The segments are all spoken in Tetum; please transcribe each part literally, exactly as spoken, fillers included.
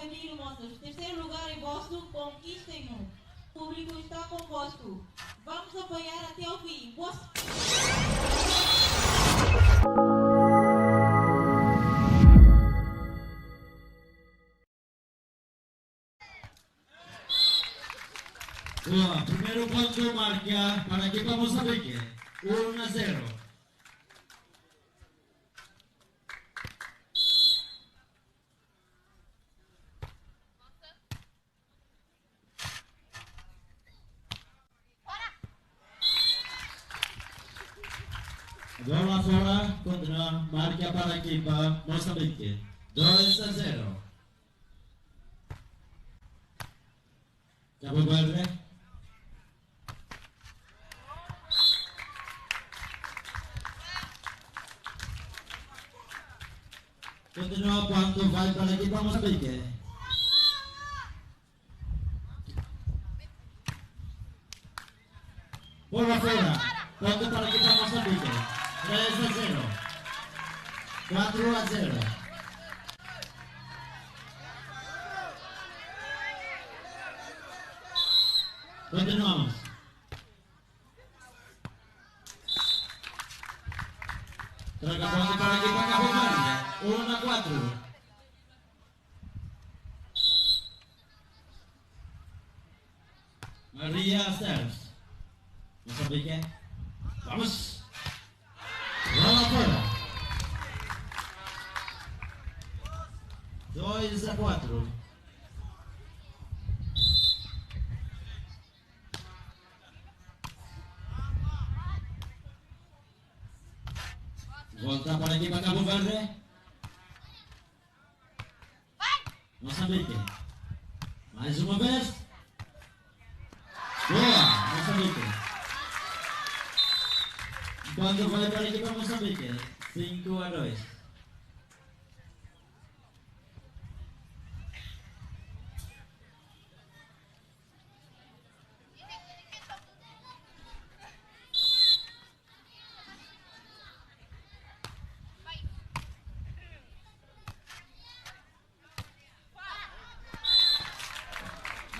Primeiru, moços, terceiro lugar é vosso, conquistem-no. O público está convosco. Vamos apoiar até ao fim. Boa Boa, primeiru pontu marka para ekipa Mosambike, um a zero. Bola fora, kontinua marka para ekipa Mosambike, dois a zero. Cabo Verde. Kontinua, pontu vai para ekipa Mosambike. Bola fora. Pontu para ekipa Mosambike. Três a zero. Quatro a zero. Continuamos. Troca pontu para ekipa Cabo Verde. Um a quatro. Maria Serves. Mosambike. Vamos. Bola fora. Dois a quatro. Volta para a equipa Cabo Verde. Mosambike. Mais uma vez. Boa, Mosambike. Pontu vai para a equipa Mosambike. Cinco a dois.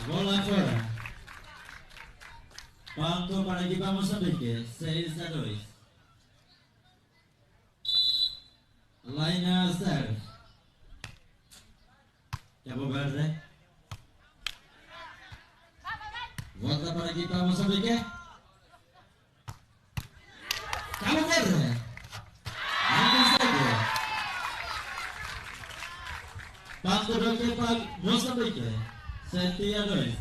Bola fora. Pontu para a equipa Mosambike, seis a dois. Laina Serves. Cabo Verde. Volta para a equipa Mosambike. Cabo Verde. Não consegue. Pontu da equipa Mosambike. Sete a dois.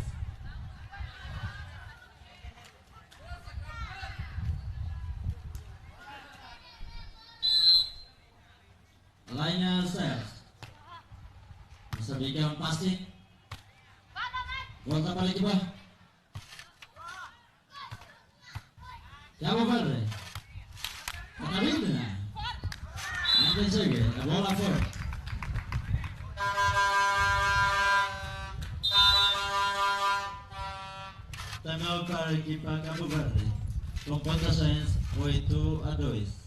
Laina Serves. Mosambike, um passe. Volta para a equipa. Cabo Verde. Catarina. Não consegue. A bola fora. Timeout para a equipa Cabo Verde. Com pontuações oito a dois.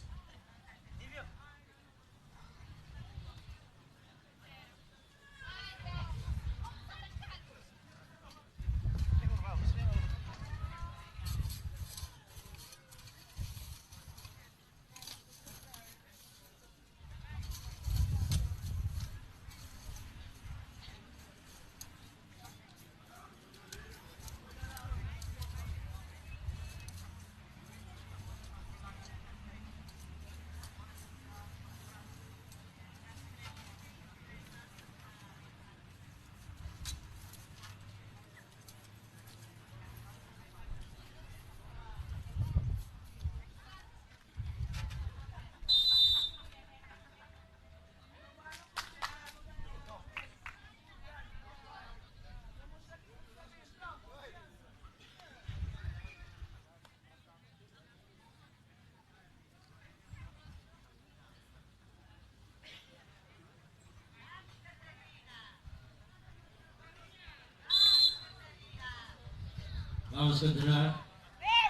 Vamos continuar.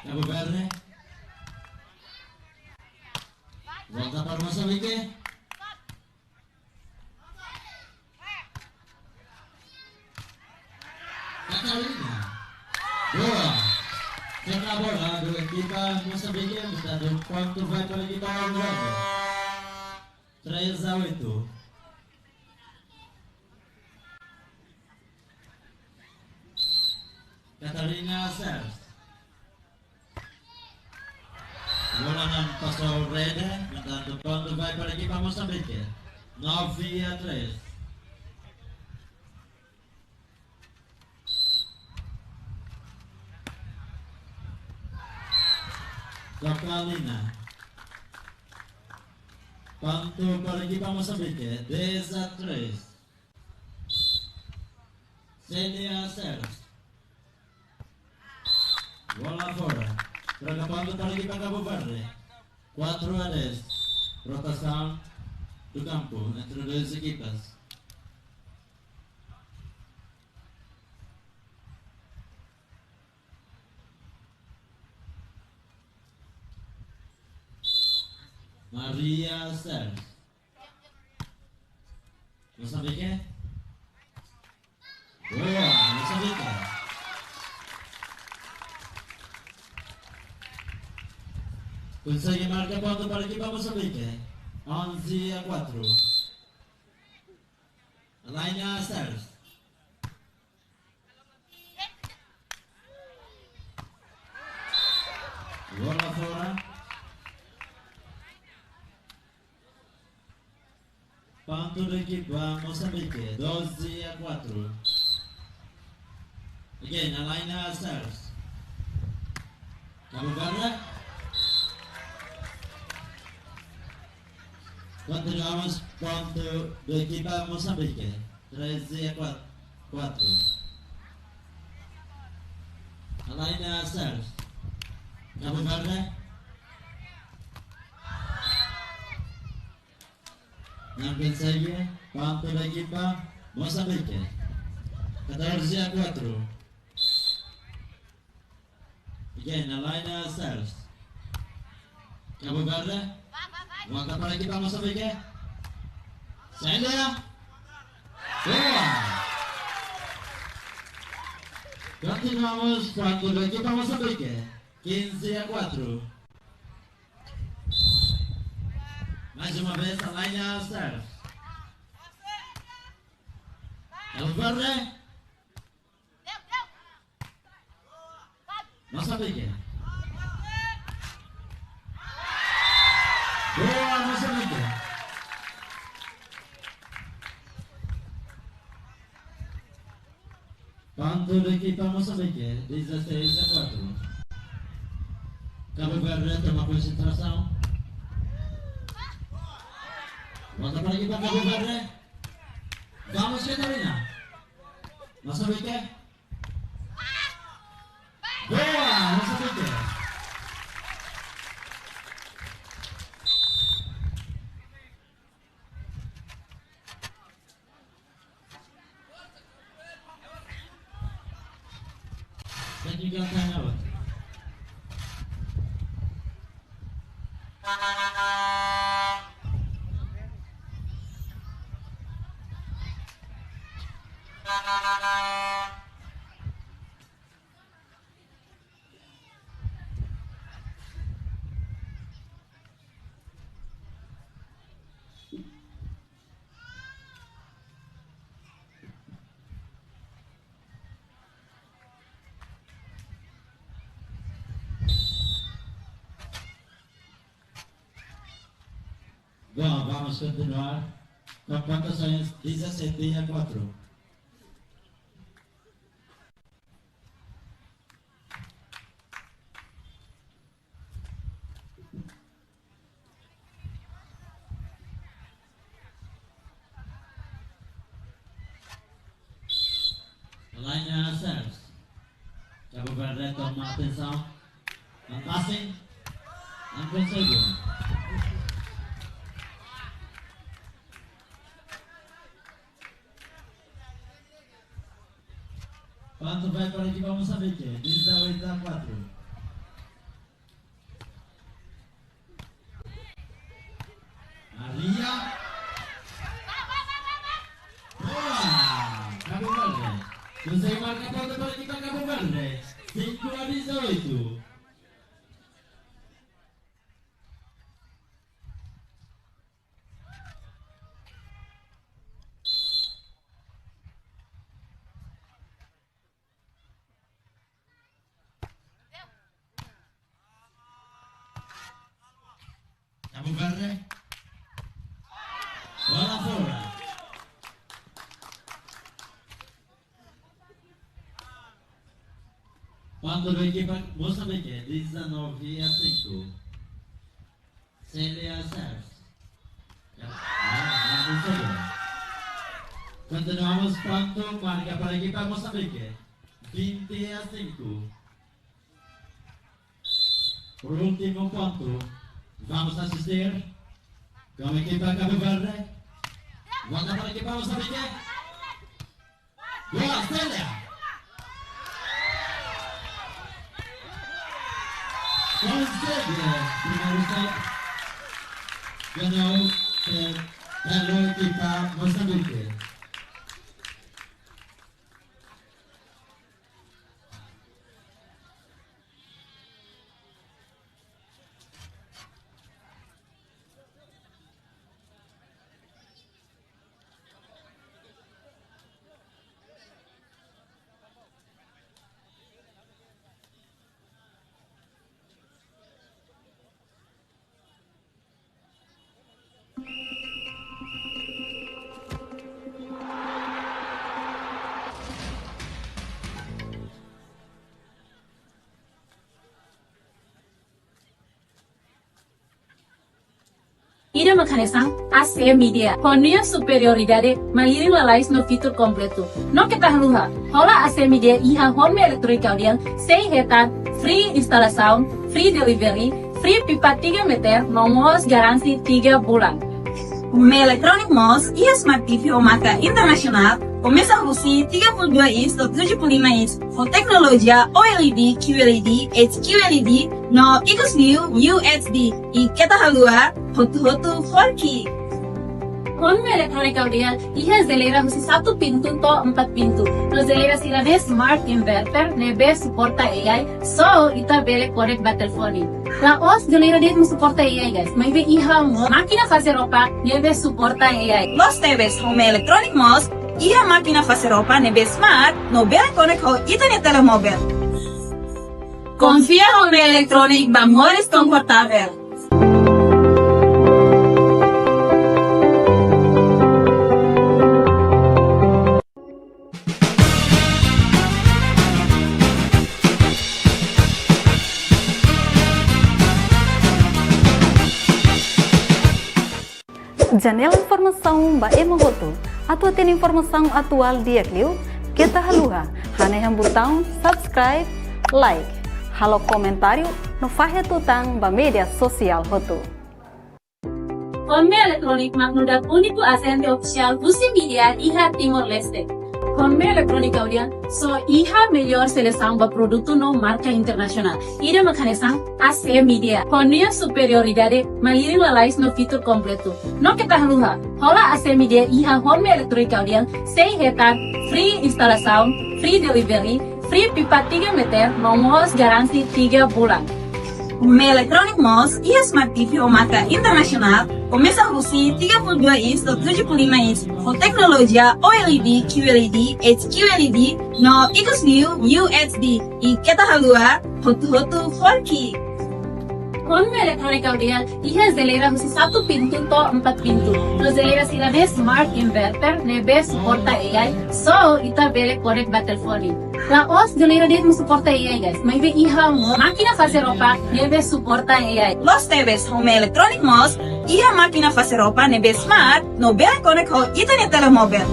Cabo Verde. Volta para Mosambike. Catarina. Boa. Saida bola, do ekipa Mosambike, portantu, pontu vai para a ekipa Cabo Verde. Três a oito. Catarina Sérgio. Bola não passou rede, portantu, pontu vai para a equipa Mosambike. Nove a três. Toca a linha. Pontu para a equipa Mosambike, dez a três. Célia Sérgio. Bola fora. Troka pontu para a equipa Cabo Verde. Quatro a dez. Rotação do campo entre duas equipas. Maria Sérgio. Mosambike. Boa, Mosambike. Consegue marcar ponto para a equipa Mosambike. Onze a quatro. Alaina Sérgio. Bola fora. Pontu da ekipa Mosambike, doze a quatro. Again, Alaina Sérgio. Cabo Verde. Continuamos, pontu da ekipa Mosambike, treze a quatro. Alaina Sérgio. Cabo Verde. Não consegue, pontu da equipa Mosambike. Catorze a quatro. Again, Alaina Sérgio. Cabo Verde. Volta para a equipa Mosambike. Célia. Boa. Continuamos, pontu da equipa Mosambike. Quinze a quatro. Mais uma vez, Alaina Sérgio. Cabo Verde. Mosambike. Boa, Mosambike. Pontu da equipa Mosambike, dezasseis a quatro. Cabo Verde toma konsentrasaun. Volta para a equipa Cabo Verde. Vamos, Catarina. Mosambike. Boa, Mosambike. Technical timeout. Bom, vamos continuar. Confrontações dezassete a quatro. Alaina Sérgio. Cabo Verde toma atensaun. Não passing. Não consegue. Pontu vai para a equipa Mosambike, dezoito a quatro. Maria. Boa! Cabo Verde. Consegue marcar ponto para a equipa Cabo Verde. Cinco a dezoito. Cabo Verde. Bola fora. Ponto da equipa Moçambique, dezanove a cinco. Célia Serves. Ah, não conseguiu. Continuamos, ponto, marca para a equipa Moçambique. Vinte a cinco. Por último ponto, vamos asistir com a equipa Cabo Verde. Volta para a equipa Moçambique. Boa, Célia! Consegue o primeiro set. Ganhou pela equipa Moçambique. Ida mak hanesan A C Media, ho nia superioridade, malirin lalais no fitur kompletu. No keta haluha, hola A C Media iha Home Electronic Kaudian, sei hetan free instalasaun, free delivery, free pipa tiga meter, no mós garanti tiga bulan. Home Electronic mós iha Smart T V ho marka internasionál, komesa husi tiga puluh dua inch to'o tujuh puluh lima inch, ho teknolojia OLED, QLED, HQLED, no ikus liu UHD. I keta haluha, hotu-hotu four K. Home Electronic Kaudian iha jeleira husi satu pintu to'o empat pintu. No jeleira sira-ne'e smart inverter ne'ebé suporta A I, so ita bele konek ba telefone. La'ós jeleira de'it mak suporta A I, guys. Maibé iha mós mákina fase roupa ne'ebé suporta A I. Loos tebes, Home Electronic mós iha mákina fase roupa ne'ebé smart, no bele konek ho ita-nia telemóvel. Konfia Home Electronic ba moris konfortavel. Janela informasaun ba ema hotu. Atu hatene informasaun atuál di'ak liu, keta haluha hanehan butaun subscribe, like, halo komentáriu, no fahe tutan ba média sosiál hotu. Home Electronic mak nu'udar úniku ajente ofisiál husi media iha Timor-Leste. Home Electronic Kaudian, so iha melhor selesaun ba produtu no marka internasionál. Ida mak hanesan A C Media. Ho nia superioridade, malirin lalais no fitur kompletu. No keta haluha, hola A C Media iha Home Electronic Kaudian, sei hetan free instalasaun, free delivery, free pipa tiga meter, no mós garanti tiga bulan. Home Electronic mós iha Smart T V ho marka internasionál, komesa husi tiga puluh dua inch to'o tujuh puluh lima inch, ho teknolojia OLED, QLED, HQLED, no ikus liu UHD. I keta haluha, hotu-hotu four K. Home Electronic Kaudian iha jeleira husi satu pintu to'o empat pintu. No jeleira sira-ne'e smart inverter ne'ebé suporta A I, so ita bele konek ba telefone. La'ós jeleira de'it mak suporta A I, guys. Maibé iha mós mákina fase roupa ne'ebé suporta A I. Loos tebes, Home Electronic mós iha mákina fase roupa ne'ebé smart, no bele konek ho ita-nia telemóvel.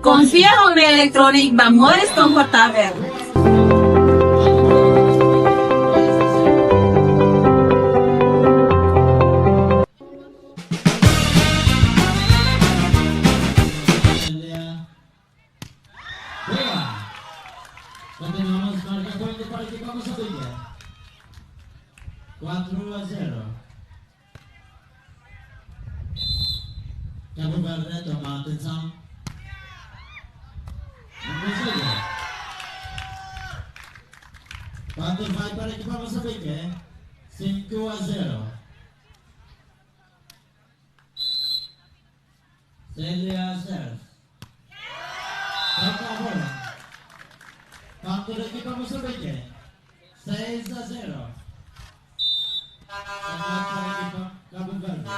Konfia Home Electronic ba moris konfortavel. Boa. Continuamos, marka pontu para a equipa Moçambique. Quatro a zero. Cabo Verde, toma atensaun. Pontu vai para a equipa Mozambique, cinco a zero. Célia Sers. Toca a bola. Pontu da equipa Mozambique, seis a zero. Pontu para a equipa Cabo Verde.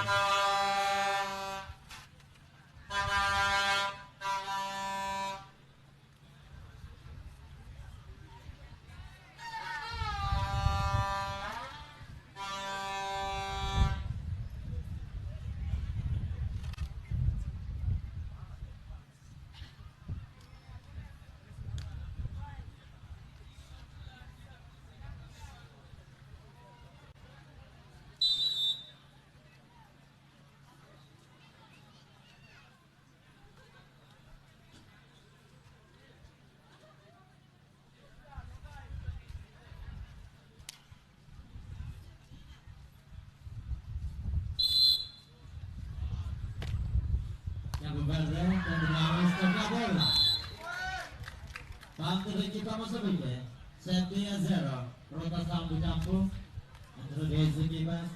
Cabo Verde, Cabo Verde, toca a bola. Pontu da equipa Mozambique, sete a zero. Rotasaun de campo entre as equipas.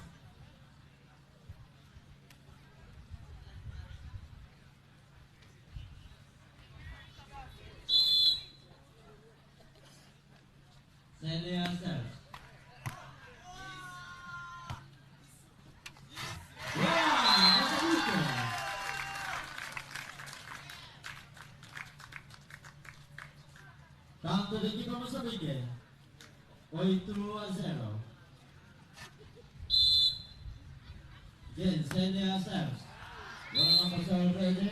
Célia Sers. Boa! Mozambique! Pontu da equipa Mozambique, oito a zero. Bien, Célia Sers. Bola na pasar rede.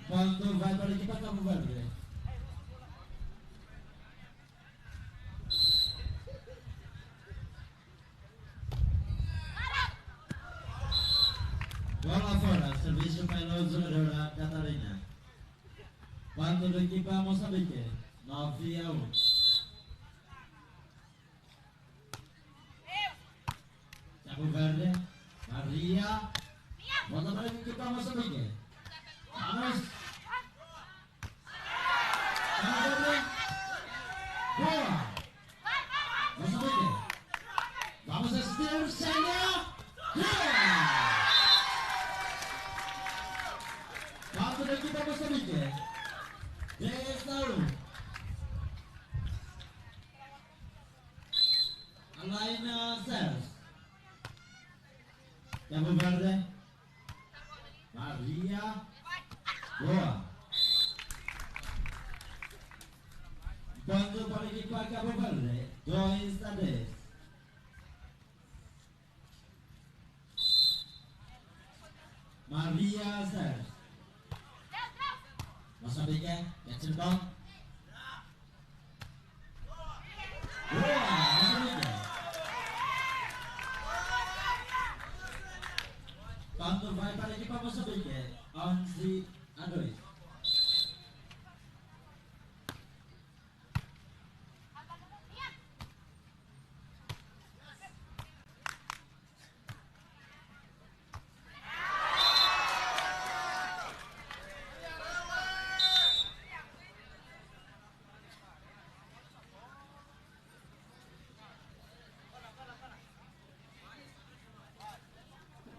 Pontu vai para a equipa Cabo Verde. Bola fora, servisu para a jogadora Catarina. Pontu da equipa Mozambique, nove a um. Cabo Verde, Maria. Bola para a equipa Mozambique. Vamos. Cabo Verde. Boa. Mozambique. Vamos assistir, Célia. Boa. Pontu da equipa Mozambique, dez a um. Alaina Sers. Cabo Verde. Maria. Boa. Pontu para a equipa Cabo Verde, dois a dez. Maria Sers. Mozambique, get the ball. Boa, Mozambique. Pontu vai para a equipa Mozambique, onze a dois.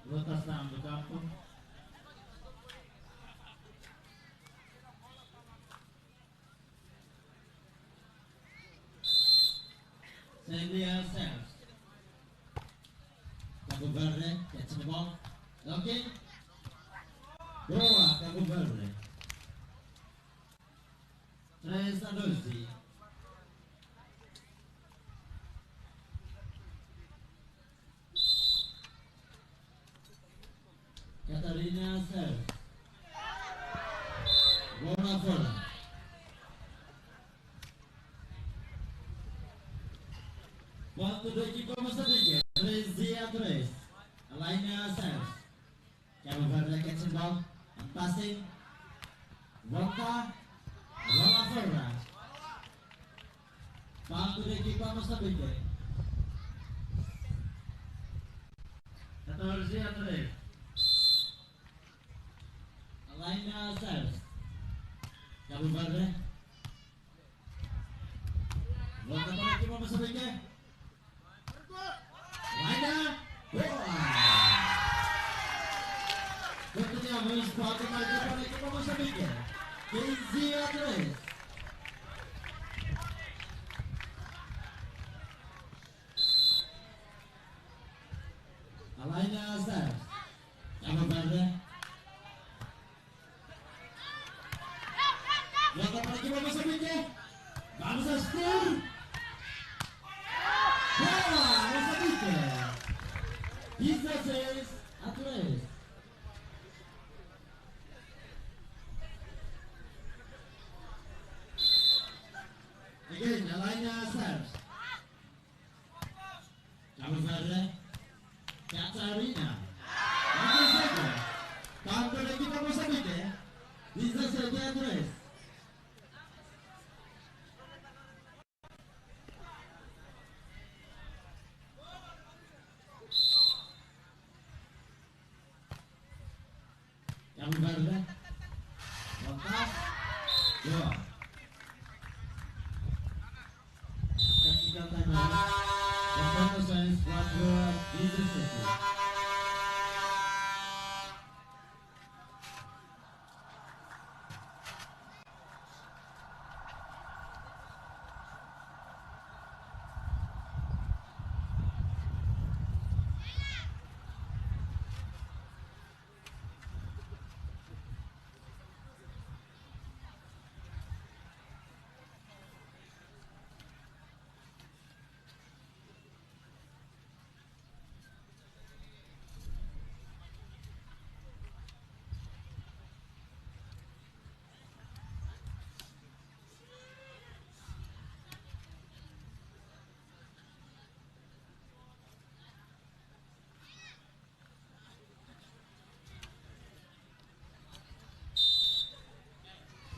Rotasaun de campo. Célia Sers. Cabo Verde, catch the ball. Ok. Boa, Cabo Verde. Três a doze. Catarina Sers. Bola fora. Pontu da equipa Mozambique, treze a três. Alaina Sers. Cabo Verde catch the ball. Passing. Volta. Bola fora. Pontu da equipa Mozambique. Catorze a três. Alaina Sers. Cabo Verde. Bola para ekipa Mozambique. Laina. Boa. Continuamos, falta mais um para a equipa Mozambique. Quinze a três. Alaina Stars. Cabo Verde. Bola para equipa Mozambique. Vamos a Stars. Boa, Mozambique. Dezasseis a três. Again, Alaina Stars. Cabo Verde. Catarina. Tanto da equipa Mozambique. Dezasseis a três. Cabo Verde. Lantas. Boa. Tactical time out. Konfrontasaun quatro a dezassete.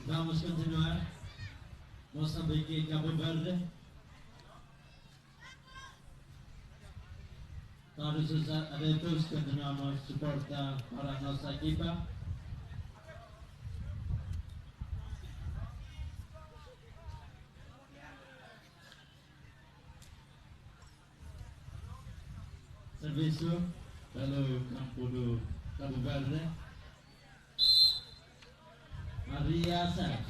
Vamos continuar. Mozambique e Cabo Verde. Todos os adeptos, continuamos suporta para a nossa equipa. Servisu pelo campo do Cabo Verde. Maria Sérgio.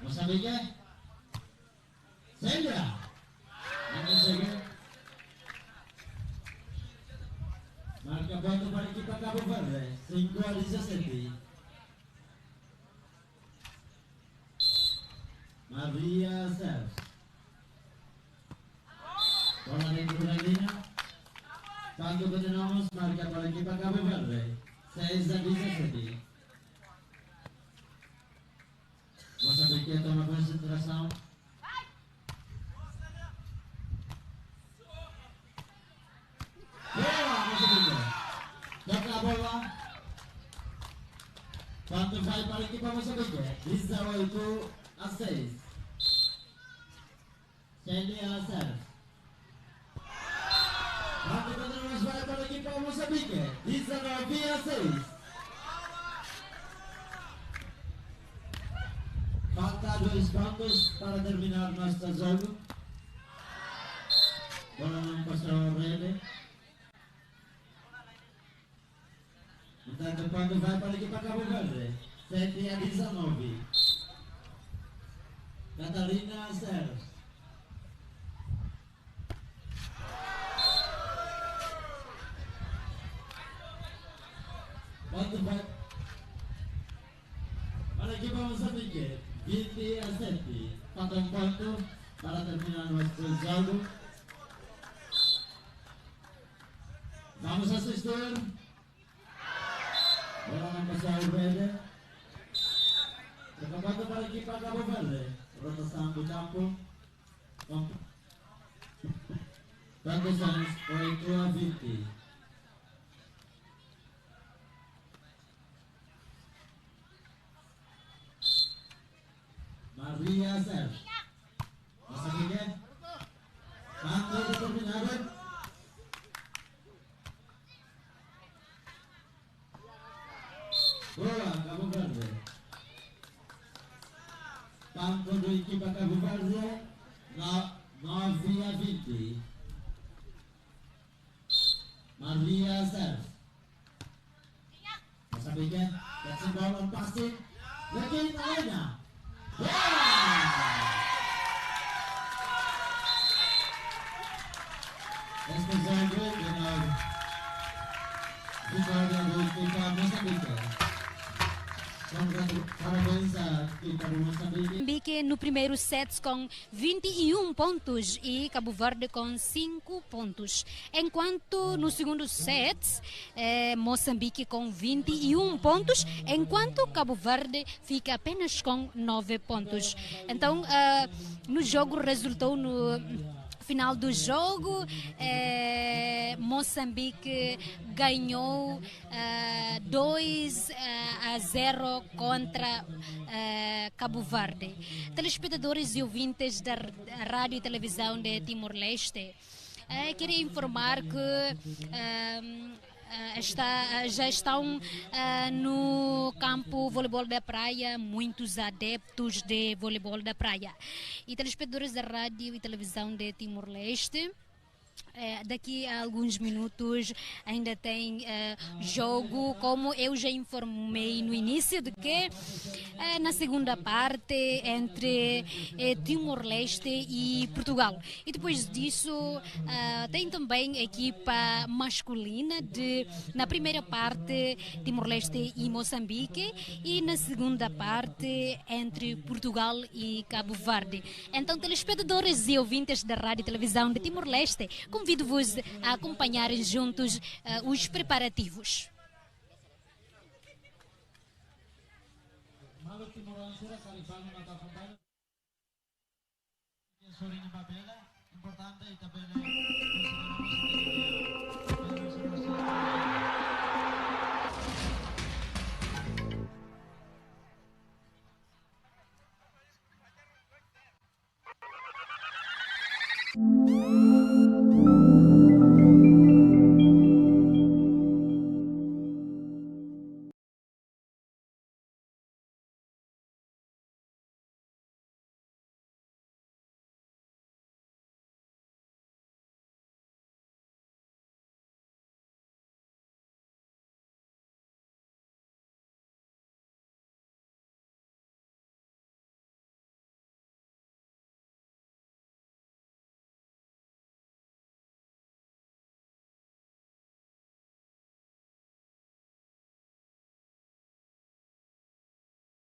Mozambique. Célia. Vamos seguir. Marka pontu para ekipa Cabo Verde. Cinco a dezassete. Maria Sérgio. Bola dentro da linha. Tanto continuamos, marka para ekipa Cabo Verde. Seis a dezassete. Mozambique toma konsentrasaun. Boa, Mozambique. Toka bola. Pontu fali para ekipa Mozambique. Dezoito a seis. Célia Sérgio. Pontu kontinua fali para ekipa Mozambique. Dezanove a seis. Falta dois pontos para terminar nosso jogo. Bola não passou à rede. Portanto, pontu fali para a equipa Cabo Verde. Sete a dezanove. Catarina Sérgio. Pontu fali para a equipa Mozambique. Vinte a sete. Falta um ponto para terminar nosso jogo. Vamos assistir. Bola não passou à rede. Toca bola para a equipa Cabo Verde. Rotação do campo. Pontuações oito a vinte. Maria Sérgio. Mozambique. Tanto determinado. Boa, Cabo Verde. Banco do equipa Cabo Verde, no, nove a vinte. Maria Serve. Mosambike, Jackson Ball on passing. Lagi Alena. Gol! Este jogo, ganhou. Vitória do equipa Mosambike. Congratu-, parabéns à equipa de Mosambike. Mosambike no primeiro set com vinte e um pontos e Cabo Verde com cinco pontos. Enquanto no segundo set, eh, Moçambique com vinte e um pontos, enquanto Cabo Verde fica apenas com nove pontos. Então, ah, no jogo resultou no final do jogo, eh, Moçambique ganhou, eh, dois, eh, a zero contra, eh, Cabo Verde. Telespectadores e ouvintes da r-, Rádio e Televisão de Timor-Leste, eh, queria informar que, ehm, eh, está, eh, já estão, eh, no campo voleibol da praia muitos adeptos de voleibol da praia. E telespectadores da Rádio e Televisão de Timor-Leste, eh, daqui a alguns minutos ainda tem, eh, jogo, como eu já informei no início, de que, eh, na segunda parte entre, eh, Timor-Leste e Portugal. E depois disso, ah, tem também equipa masculina de, na primeira parte, Timor-Leste e Moçambique, e na segunda parte, entre Portugal e Cabo Verde. Então, telespectadores e ouvintes da Rádio e Televisão de Timor-Leste, convido-vos a acompanharem juntos, ah, os preparativos.